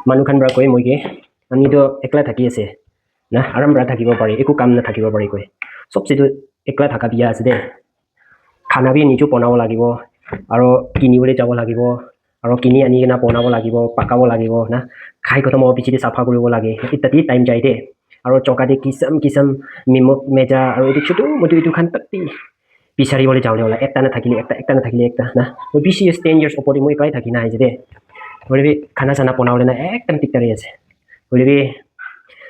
মানুহ খান পৰা কৈ মই কি আমিতো একলা থাকি আছে না, আৰাম পৰা থাকিব পাৰি, একো কাম নাথাকিব পাৰি কৈ। চবচেটো একলা থকা বিয়া আছে দেই। খানা বি নিজে বনাব লাগিব আৰু কিনিবলৈ যাব লাগিব আৰু কিনি আনি কিনে বনাব লাগিব, পাকাব লাগিব না। খাই খতম হোৱাৰ পিছতে চাফা কৰিব লাগে, ইত্যাদি টাইম যায় দেই। আৰু চকাতে কিচম কিচম নিমখ মেজা আৰু এইটো ছোটো মোটো এইটো খান তাতে বিচাৰিবলৈ যাওঁতে ওলাই একটা নাথাকিলে একটা, একটা নাথাকিলে একটা না। মই বেছি 10 ইয়াৰ্ছ ওপৰতে মই একলাই থাকি না আহিছে দেই। হ'লে খানা চানা বনাবলৈ না একদম দিগদাৰী আছে। হ'লে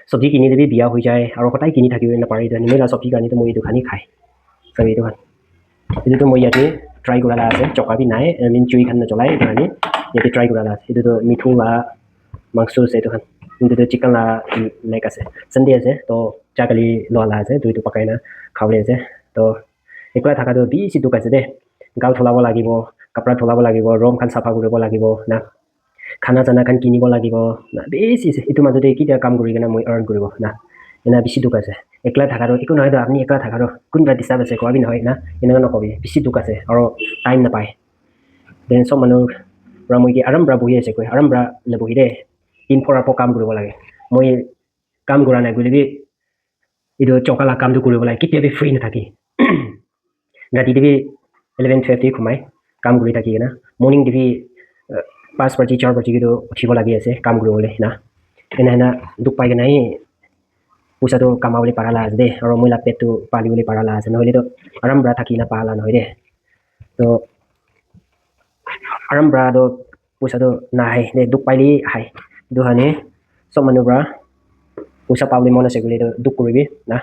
চব্জি কিনিলে বি বিয়া হৈ যায় আৰু সদায় কিনি থাকিব নাপাৰে। এইটো নিমিলা চব্জি কাৰণেতো মই এইটো খানি খায় চাবি। এইটো খান এইটোতো মই ইয়াতে ট্ৰাই কৰা আছে, চকা বি নাই, I mean জুই খান নজ্বলাই, এইটো কাৰণে ইয়াতে ট্ৰাই কৰা আছে। এইটোতো মিঠু লা মাংস আছে এইটো খান, এইটোতো চিকেন লা লেগ আছে। চানডে আছে তো যোৱাকালি লোৱা লা আছে তো, এইটো পকাই না খাবলৈ আছে। তো একলা থকাটো বেছি দুখ আছে দেই। গাল ধুলাব লাগিব, কাপোৰ ধুলাব লাগিব, ৰুম খান চাফা কৰিব লাগিব না, খানা চানা খান কিনিব লাগিব না, বেছি আছে। এইটো মাজতে কেতিয়া কাম কৰি কিনে মই আৰ্ণ কৰিব না, এনে বেছি দুখ আছে। একলা থকাটো একো নহয়তো, আপুনি একলা থকাটো কোনোবা ডিষ্টাৰ্ব আছে কোৱাবি নহয় না, এনেকুৱা নকবি। বেছি দুখ আছে আৰু টাইম নাপায়। Then চব মানুহ পৰা মই কি আৰাম পৰা বহি আছে কৈ, আৰাম পৰা নবহি দেই। দিন ফৰাৰ কাম কৰিব লাগে। মই কাম কৰা নাই বুলি এইটো চকালা কামটো কৰিব লাগে, কেতিয়াবা ফ্ৰী নাথাকি। ৰাতি দিবি 11 12 সোমাই কাম কৰি থাকি কিনে মৰ্ণিং দিবি 5 বাজি 4 বাজি কিন্তু উঠিব লাগি আছে কাম কৰিবলৈ না। এনে সেনে দুখ পাই কিনে পইচাটো কামাবলৈ পাৰা আছে দেই আৰু মই পেটটো পালিবলৈ পাৰা আছে। নহ'লেতো আৰাম পৰা থাকি নাপালা নহয় দেই। তো আৰাম পৰাটো পইচাটো নাহে দেই, দুখ পাইলেই আহে। সেইটো কাৰণে চব মানুহৰ পৰা পইচা পাবলৈ মন আছে বুলি দুখ কৰিবি না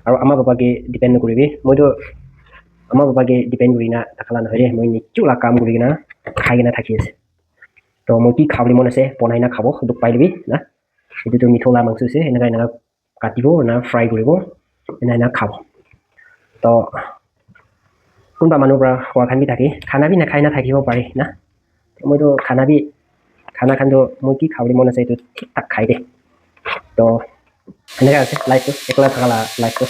আৰু আমাৰ বাবাকে ডিপেণ্ড নকৰিবি। মইতো আমাৰ বাবাকে ডিপেণ্ড কৰি না থাকলা নহয় দেই। মই নিজে কাম কৰি কিনে খাই কিনে থাকি আছে। তো মই কি খাবলৈ মন আছে বনাই না খাব, দুখ পাই দিবি না। এইটোতো মিঠলা মাংস আছে, এনেকুৱা এনেকুৱা কাটিব না, ফ্ৰাই কৰিব, এনে এনে খাব। তো কোনোবা মানুহৰ পৰা খোৱা খান বি থাকি খানা বি নাখাই নাথাকিব পাৰি না। মইতো খানা বি খানা খানটো মই কি খাবলৈ মন আছে এইটো ঠিক ঠাক খাই দে। তো এনেকৈ আছে লাইফটো, একলা থকা লাইফটো।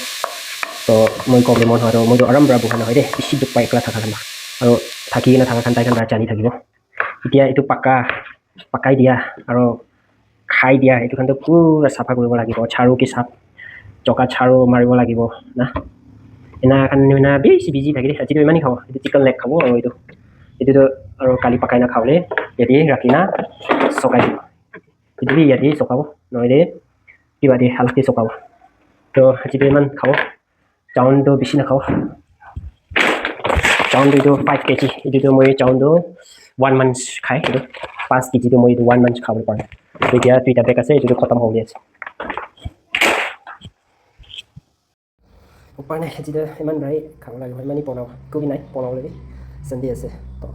তো মই ক'বলৈ মন হয়, মইতো আৰাম পৰা বহা নহয় দেই। বেছি দুখ পায় একলা থকা খান আৰু থাকি কিনে থকা খান তাইখান জানি থাকিব। এতিয়া এইটো পাকা পাকাই দিয়া আৰু খাই দিয়া এইটো খানটো পূৰা চাফা কৰিব লাগিব, ঝাৰু কি চাফ চকা ঝাৰু মাৰিব লাগিব না। এনাখান না বেছি বিজি থাকে দেই। আজিতো ইমানেই খাব, এইটো চিকেন লেগ খাব আৰু এইটো এইটোতো আৰু কালি পাকাই না খাবলৈ ইয়াতে ৰাখি না চকাই দিব। এইটো বি ইয়াতে চকাব, নহ'লে কিবা দি হালধি চকাব। তো আজিতো ইমান খাব, চাউলটো বেছি নাখাব। চাউলটো এইটো 5 কেজি, এইটোতো মই চাউলটো ওৱান মান্থ খাই। এইটো 5 কেজিটো মই এইটো ওৱান মান্থ খাবলৈ পাৰোঁ। এতিয়া দুইটা বেগ আছে, এইটোতো খতম হ'বলৈ আছে। উপায় নাই, আজিতো ইমান বাৰী খাব লাগিব, ইমানেই বনাওঁ, একো নাই বনাবলৈ, চানডে আছে তো।